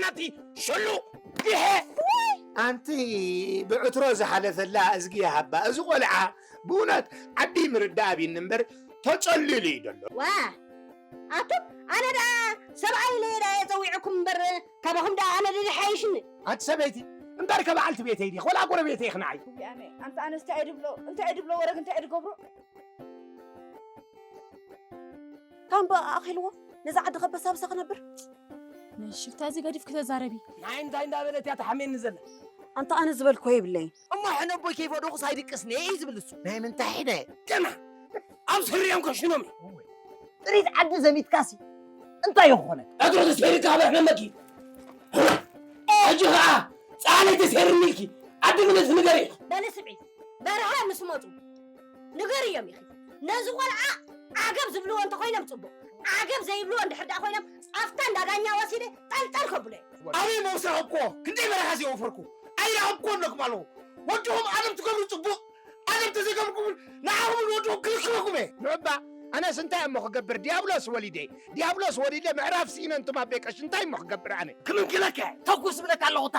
ኣቲ ሸሉ ግሐ። ኣንቲ ብዕትሮ ዝሓለፈላ እዝጊ ይሃባ። እዚ ቆልዓ ብእውነት ዓዲ ምርዳእ ኣብይኒ እምበር ተጸሊሉ እዩ ዘሎ። ዋ ኣቱም ኣነ ደኣ ሰብኣይ ኢለ ደኣ የጸዊዕኩም እምበር ካባኹም ደኣ ኣነ ድሓይሽኒ። ኣንቲ ሰበይቲ እምበር ከበዓልቲ ቤተይ ዲኺ ወላ ጎረቤተይ ኢኺ ንዓይ? ኣንተ ኣነስ እንታይ ድብሎ እንታይ ድብሎ ወረግ እንታይ ድገብሮ? ካምባ ኣኺልዎ ነዛ ዓዲ ከበሳብሳ ክነብር። ነሽፍታ እዚ ገዲፍ ክተዛረቢ። ናይ እንታይ እንዳበለት እያ ተሓሜኒ ዘላ? ኣንተ ኣነ ዝበልኮ ይብለይ። እሞ ሕነ ኣቦይ ከይፈደኹስ ኣይድቅስን እየ እዩ ዝብል እሱ። ናይ ምንታይ ሕነ? ገና ኣብ ስሪኦም ከሽኖም እዩ። ጥሪት ዓዲ ዘሚትካሲ እንታይ ይኾነ? ዕትሮ ተሰይርካ ኣብ ሕነ መኪ። ሕጂ ኸዓ ጻዕለይ ተሰይርኒ ኢልኪ ዓዲ ምነት ንገሪ። በሊ ስዒ በረሃ ምስ መጹ ንገርዮም ኢኺ። ነዚ ቆልዓ ዓገብ ዝብልዎ እንተኾይኖም ጽቡቕ፣ ዓገብ ዘይብልዎ እንድሕር ደኣ ኮይኖም ኣብታ እንዳ ዳኛ ወሲደ ጠልጠል ከብሎ እየ። ኣበይ መውሰኸ እኮ ክንደይ በረኻ ዘይወፈርኩ ኣይረኸብኩ ኣለኩም ኣለኹ። ወድኹም ኣደብ ትገብሩ ጽቡቕ፣ ኣደብ ተዘይገብርኩም ንዓኹም ንወድኹም ክልክለኩም እየ። ንዑባ ኣነስ እንታይ እሞ ክገብር ዲያብሎስ ወሊደ ዲያብሎስ ወሊደ ምዕራፍ ስኢነ እንቱም ኣቤ ቀሽ እንታይ እሞ ክገብር ኣነ። ክምንክለከ ተኩስ ብለካ ኣለኹ እታ